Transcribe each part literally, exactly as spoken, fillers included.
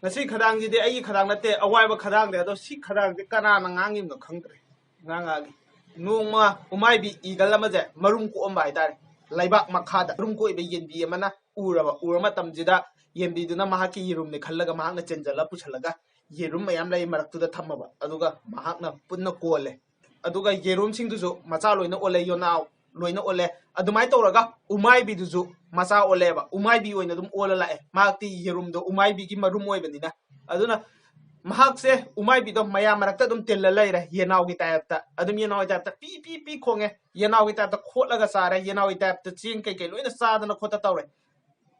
ꯉꯁꯤ ꯈꯗꯥꯡꯁꯤꯗꯤ ꯑꯩꯒꯤ ꯈꯗꯥꯡ ꯅꯠꯇꯦ, ꯑꯋꯥꯏꯕ ꯈꯗꯥꯡꯅꯦ꯫ ꯑꯗꯣ ꯁꯤ ꯈꯗꯥꯡꯁꯦ ꯀꯅꯥꯅ ꯉꯥꯡꯉꯤꯕꯅꯣ ꯈꯪꯗ꯭ꯔꯦ꯫ ꯉꯥꯡꯉꯛꯑꯒꯦ꯫ ꯅꯣꯡꯃ ꯎꯃꯥꯏꯕꯤ ꯏꯒꯜ ꯑꯃꯁꯦ ꯃꯔꯨꯝ ꯀꯣꯛꯑꯝꯕ ꯍꯥꯏꯇꯥꯔꯦ, ꯂꯩꯕꯥꯛ ꯃꯈꯥꯗ꯫ ꯃꯔꯨꯝ ꯀꯣꯛꯏꯕ ꯌꯦꯟꯕꯤ ꯑꯃꯅ ꯎꯔꯕ꯫ ꯎꯔ ꯃꯇꯝꯁꯤꯗ ꯌꯦꯟꯕꯤꯗꯨꯅ ꯃꯍꯥꯛꯀꯤ ꯌꯦꯔꯨꯝꯅꯤ ꯈꯜꯂꯒ ꯃꯍꯥꯛꯅ ꯆꯦꯟꯖꯜꯂ ꯄꯨꯁꯜꯂꯒ ꯌꯦꯔꯨꯝ ꯃꯌꯥꯝ ꯂꯩ ꯃꯔꯛꯇꯨꯗ ꯊꯝꯃꯕ꯫ ꯑꯗꯨꯒ ꯃꯍꯥꯛꯅ ꯄꯨꯟꯅ ꯀꯣꯜꯂꯦ꯫ ꯑꯗꯨꯒ ꯌꯦꯔꯨꯝꯁꯤꯡꯗꯨꯁꯨ ꯃꯆꯥ ꯂꯣꯏꯅ ꯑꯣꯜꯂꯦ, ꯌꯦꯅꯥꯎ ꯂꯣꯏꯅ ꯑꯣꯜꯂꯦ꯫ ꯑꯗꯨꯃꯥꯏꯅ ꯇꯧꯔꯒ ꯎꯃꯥꯏꯕꯤꯗꯨꯁꯨ ꯃꯆꯥ ꯑꯣꯜꯂꯦꯕ꯫ ꯎꯃꯥꯏꯕꯤ ꯑꯣꯏꯅ ꯑꯗꯨꯝ ꯑꯣꯜꯂ ꯂꯥꯛꯑꯦ꯫ ꯃꯍꯥꯛꯇꯤ ꯌꯦꯔꯨꯝꯗꯣ ꯎꯃꯥꯏꯕꯤꯒꯤ ꯃꯔꯨꯝ ꯑꯣꯏꯕꯅꯤꯅ꯫ ꯑꯗꯨꯅ ꯃꯍꯥꯛꯁꯦ, ꯎꯃꯥꯏꯕꯤꯗꯣ ꯃꯌꯥꯝ ꯃꯔꯛꯇ ꯑꯗꯨꯝ ꯇꯤꯜꯂ ꯂꯩꯔꯦ, ꯌꯦꯅꯥꯎꯒꯤ ꯇꯥꯏꯞꯇ꯫ ꯑꯗꯨꯝ ꯌꯦꯅꯥꯎꯒꯤ ꯇꯥꯏꯞꯇ ꯄꯤ ꯄꯤ ꯄꯤ ꯈꯣꯡꯉꯦ, ꯌꯦꯅꯥꯎꯒꯤ ꯇꯥꯏꯞꯇ ꯈꯣꯠꯂꯒ ꯆꯥꯔꯦ, ꯌꯦꯅꯥꯎꯒꯤ ꯇꯥꯏꯞꯇ ꯆꯦꯡ ꯀꯩꯀꯩ ꯂꯣꯏꯅ ꯆꯥꯗꯅ ꯈꯣꯠꯇ ꯇꯧꯔꯦ꯫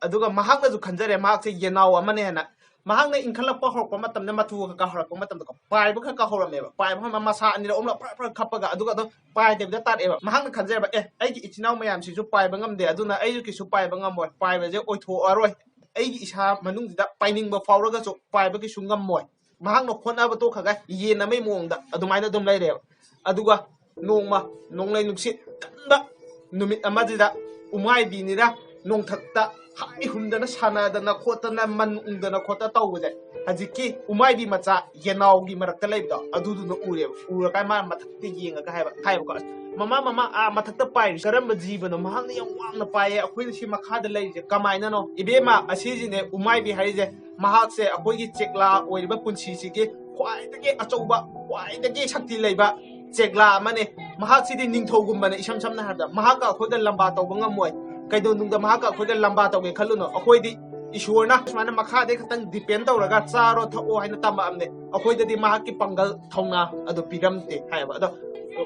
ꯑꯗꯨꯒ ꯃꯍꯥꯛꯅꯁꯨ ꯈꯟꯖꯔꯦ, ꯃꯍꯥꯛꯁꯦ ꯌꯦꯅꯥꯎ ꯑꯃꯅꯦꯅ꯫ ꯃꯍꯥꯛꯅ ꯏꯟꯈꯠꯂꯛꯄ ꯍꯧꯔꯛꯄ ꯃꯇꯝꯗ, ꯃꯇꯨ ꯈꯔ ꯈꯔ ꯍꯧꯔꯛꯄ ꯃꯇꯝꯗꯀꯣ, ꯄꯥꯏꯕ ꯈꯔ ꯈꯔ ꯍꯧꯔꯝꯃꯦꯕ꯫ ꯄꯥꯏꯕ ꯍꯧꯔꯝꯃ ꯃꯁꯥ ꯑꯅꯤꯔꯛ ꯑꯍꯨꯝꯂꯛ ꯐꯔꯛ ꯐꯔꯛ ꯈꯞꯄꯒ, ꯑꯗꯨꯒ ꯑꯗꯨꯝ ꯄꯥꯏꯗꯕꯤꯗ ꯇꯥꯔꯛꯑꯦꯕ꯫ ꯃꯍꯥꯛꯅ ꯈꯟꯖꯩꯕ, "ꯑꯦ, ꯑꯩꯒꯤ ꯏꯆꯤꯟ ꯏꯅꯥꯎ ꯃꯌꯥꯝꯁꯤꯁꯨ ꯄꯥꯏꯕ ꯉꯝꯗꯦ, ꯑꯗꯨꯅ ꯑꯩꯁꯨ ꯀꯩꯁꯨ ꯄꯥꯏꯕ ꯉꯝꯃꯣꯏ, ꯄꯥꯏꯕꯁꯦ ꯑꯣꯏꯊꯣꯛꯑꯔꯣꯏ, ꯑꯩꯒꯤ ꯏꯁꯥ ꯃꯅꯨꯡꯁꯤꯗ ꯄꯥꯏꯅꯤꯡꯕ ꯐꯥꯎꯔꯒꯁꯨ ꯄꯥꯏꯕ ꯀꯩꯁꯨ ꯉꯝꯃꯣꯏ"꯫ ꯃꯍꯥꯛꯅ ꯍꯣꯠꯅꯕ ꯇꯣꯛꯈ꯭ꯔꯒ ꯌꯦꯟ ꯑꯃꯒꯤ ꯃꯑꯣꯡꯗ ꯑꯗꯨꯃꯥꯏꯅ ꯑꯗꯨꯝ ꯂꯩꯔꯦꯕ꯫ ꯑꯗꯨꯒ ꯅꯣꯡꯃ ꯅꯣꯡꯂꯩ ꯅꯨꯡꯁꯤꯠ ꯀꯟꯕ ꯅꯨꯃꯤꯠ ꯑꯃꯁꯤꯗ ꯎꯃꯥꯏꯕꯤꯅꯤꯅ ꯅꯣꯡꯊꯛꯇ ꯍꯥꯏ ꯍꯨꯝꯗꯅ ꯁꯥꯟꯅꯗꯅ ꯈꯣꯠꯇꯅ, ꯃꯟ ꯎꯪꯗꯅ ꯈꯣꯠꯇ ꯇꯧꯕꯁꯦ, ꯍꯧꯖꯤꯛꯀꯤ ꯎꯃꯥꯏꯕꯤ ꯃꯆꯥ ꯌꯦꯅꯥꯎꯒꯤ ꯃꯔꯛꯇ ꯂꯩꯕꯗꯣ, ꯑꯗꯨꯗꯨꯅ ꯎꯔꯦꯕ꯫ ꯎꯔꯀꯥꯟ ꯃꯥꯅ ꯃꯊꯛꯇ ꯌꯦꯡꯉꯒ ꯍꯥꯏꯕ, ꯍꯥꯏꯕꯀꯣ, "ꯑꯁ, ꯃꯃꯥ, ꯃꯃꯥ, ꯑꯥ ꯃꯊꯛꯇ ꯄꯥꯏꯔꯤꯁꯦ ꯀꯔꯝꯕ ꯖꯤꯕꯅꯣ? ꯃꯍꯥꯛꯅ ꯌꯥꯝ ꯋꯥꯡꯅ ꯄꯥꯏꯌꯦ, ꯑꯩꯈꯣꯏꯅ ꯁꯤ ꯃꯈꯥꯗ ꯂꯩꯔꯤꯁꯦ ꯀꯃꯥꯏꯅꯅꯣ?" "ꯏꯕꯦꯝꯃ, ꯑꯁꯤꯁꯤꯅꯦ ꯎꯃꯥꯏꯕꯤ ꯍꯥꯏꯔꯤꯁꯦ꯫ ꯃꯍꯥꯛꯁꯦ ꯑꯩꯈꯣꯏꯒꯤ ꯆꯦꯛꯂꯥ ꯑꯣꯏꯔꯤꯕ ꯄꯨꯟꯁꯤꯁꯤꯒꯤ ꯈ꯭ꯋꯥꯏꯗꯒꯤ ꯑꯆꯧꯕ, ꯈ꯭ꯋꯥꯏꯗꯒꯤ ꯁꯛꯇꯤ ꯂꯩꯕ ꯆꯦꯛꯂꯥ ꯑꯃꯅꯦ꯫ ꯃꯍꯥꯛꯁꯤꯗꯤ ꯅꯤꯡꯊꯧꯒꯨꯝꯕꯅꯦ, ꯏꯁꯝ ꯁꯝꯅ ꯍꯥꯏꯔꯕꯗ꯫ ꯃꯍꯥꯛꯀ ꯑꯩꯈꯣꯏꯒ ꯂꯝꯕꯥ ꯇꯧꯕ ꯉꯝꯃꯣꯏ, ꯀꯩꯗꯧꯅꯨꯡꯗ ꯃꯍꯥꯛꯀ ꯑꯩꯈꯣꯏꯒ ꯂꯝꯕꯥ ꯇꯧꯒꯦ ꯈꯜꯂꯨꯅꯨ꯫ ꯑꯩꯈꯣꯏꯗꯤ ꯏꯁꯣꯔꯅ ꯁꯨꯃꯥꯏꯅ ꯃꯈꯥꯗꯩ ꯈꯛꯇꯪ ꯗꯤꯄꯦꯟ ꯇꯧꯔꯒ ꯆꯥꯔꯣ ꯊꯛꯑꯣ ꯍꯥꯏꯅ ꯇꯝꯃꯛꯑꯕꯅꯦ, ꯑꯩꯈꯣꯏꯗꯗꯤ ꯃꯍꯥꯛꯀꯤ ꯄꯥꯡꯒꯜ ꯊꯧꯅꯥ ꯑꯗꯨ ꯄꯤꯔꯝꯗꯦ" ꯍꯥꯏꯌꯦꯕ꯫ ꯑꯗꯣ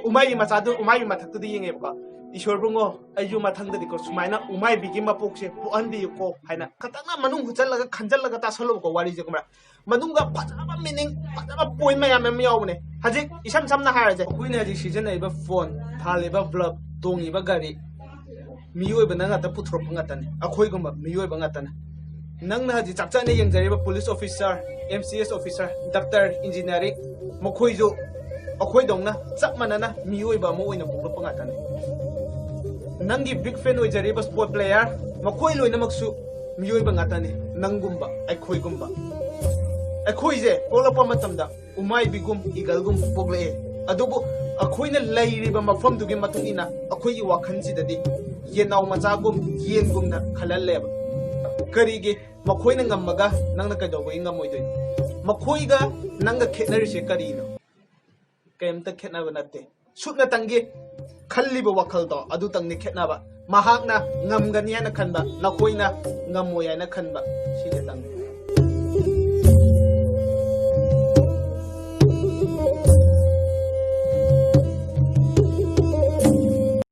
ꯎꯃꯥꯏꯕꯤ ꯃꯆꯥꯗꯨ, ꯎꯃꯥꯏꯕꯤ ꯃꯊꯛꯇꯨꯗ ꯌꯦꯡꯉꯦꯕꯀꯣ, "ꯏꯁꯣꯔ ꯕꯨꯡꯉꯣ, ꯑꯩꯁꯨ ꯃꯊꯪꯗꯗꯤꯀꯣ ꯁꯨꯃꯥꯏꯅ ꯎꯃꯥꯏꯕꯤꯒꯤ ꯃꯄꯣꯛꯁꯦ ꯄꯣꯛꯍꯟꯕꯤꯌꯨꯀꯣ" ꯍꯥꯏꯅ ꯈꯇꯪꯅ ꯃꯅꯨꯡ ꯍꯨꯠꯆꯜꯂꯒ ꯈꯟꯖꯜꯂꯒ ꯇꯥꯁꯜꯂꯨꯕꯀꯣ ꯋꯥꯔꯤꯁꯦ, ꯈꯪꯕ꯭ꯔꯥ? ꯃꯅꯨꯡꯗ ꯐꯖꯕ ꯃꯤꯅꯤꯡ, ꯐꯖꯕ ꯄꯣꯏꯟ ꯃꯌꯥꯝ ꯑꯃ ꯌꯥꯎꯕꯅꯦ꯫ ꯍꯧꯖꯤꯛ ꯏꯁꯝ ꯁꯝꯅ ꯍꯥꯏꯔꯁꯦ, ꯑꯩꯈꯣꯏꯅ ꯍꯧꯖꯤꯛ ꯁꯤꯖꯤꯟꯅꯔꯤꯕ ꯐꯣꯟ, ꯊꯥꯜꯂꯤꯕ ꯕ꯭ꯂꯕ, ꯇꯣꯡꯉꯤꯕ ꯒꯥꯔꯤ, ꯃꯤꯑꯣꯏꯕꯅ ꯉꯥꯛꯇ ꯄꯨꯊꯣꯔꯛꯄ ꯉꯥꯛꯇꯅꯦ, ꯑꯩꯈꯣꯏꯒꯨꯝꯕ ꯃꯤꯑꯣꯏꯕ ꯉꯥꯛꯇꯅꯦ꯫ ꯅꯪꯅ ꯍꯧꯖꯤꯛ ꯆꯞ ꯆꯥꯅ ꯌꯦꯡꯖꯔꯤꯕ police officer, M C S officer, doctor, engineering, ꯃꯈꯣꯏꯁꯨ ꯑꯩꯈꯣꯏꯗꯧꯅ ꯆꯞ ꯃꯥꯟꯅꯅ ꯃꯤꯑꯣꯏꯕ ꯑꯃ ꯑꯣꯏꯅ ꯄꯣꯛꯂꯛꯄ ꯉꯥꯛꯇꯅꯤ꯫ ꯅꯪꯒꯤ ꯕꯤꯛ ꯐꯦꯟ ꯑꯣꯏꯖꯔꯤꯕ ꯁ꯭ꯄꯣꯔꯠ ꯄ꯭ꯂꯦꯌꯥꯔ, ꯃꯈꯣꯏ ꯂꯣꯏꯅꯃꯛꯁꯨ ꯃꯤꯑꯣꯏꯕ ꯉꯥꯛꯇꯅꯤ꯫ ꯅꯪꯒꯨꯝꯕ, ꯑꯩꯈꯣꯏꯒꯨꯝꯕ꯫ ꯑꯩꯈꯣꯏꯁꯦ ꯄꯣꯛꯂꯛꯄ ꯃꯇꯝꯗ ꯎꯃꯥꯏꯕꯤꯒꯨꯝ, ꯏꯒꯜꯒꯨꯝ ꯄꯣꯛꯂꯛꯑꯦ꯫ ꯑꯗꯨꯕꯨ ꯑꯩꯈꯣꯏꯅ ꯂꯩꯔꯤꯕ ꯃꯐꯝꯗꯨꯒꯤ ꯃꯇꯨꯡ ꯏꯟꯅ ꯑꯩꯈꯣꯏꯒꯤ ꯋꯥꯈꯜꯁꯤꯗꯗꯤ ꯌꯦꯟꯅꯥꯎ ꯃꯆꯥꯒꯨꯝ, ꯌꯦꯟꯒꯨꯝꯅ ꯈꯜꯍꯜꯂꯦꯕ꯫ ꯀꯔꯤꯒꯤ? ꯃꯈꯣꯏꯅ ꯉꯝꯃꯒ ꯅꯪꯅ ꯀꯩꯗꯧꯕꯒꯤ ꯉꯝꯃꯣꯏꯗꯣꯏꯅꯣ? ꯃꯈꯣꯏꯒ ꯅꯪꯒ ꯈꯦꯠꯅꯔꯤꯁꯦ ꯀꯔꯤꯅꯣ? ꯀꯩꯝꯇ ꯈꯦꯠꯅꯕ ꯅꯠꯇꯦ꯫ ꯁꯨꯞꯅꯇꯪꯒꯤ ꯈꯜꯂꯤꯕ ꯋꯥꯈꯜꯗꯣ ꯑꯗꯨꯇꯪꯅꯤ ꯈꯦꯠꯅꯕ꯫ ꯃꯍꯥꯛꯅ ꯉꯝꯒꯅꯤ ꯍꯥꯏꯅ ꯈꯟꯕ, ꯅꯈꯣꯏꯅ ꯉꯝꯃꯣꯏ ꯍꯥꯏꯅ ꯈꯟꯕ, ꯁꯤꯗꯇꯪꯅꯤ꯫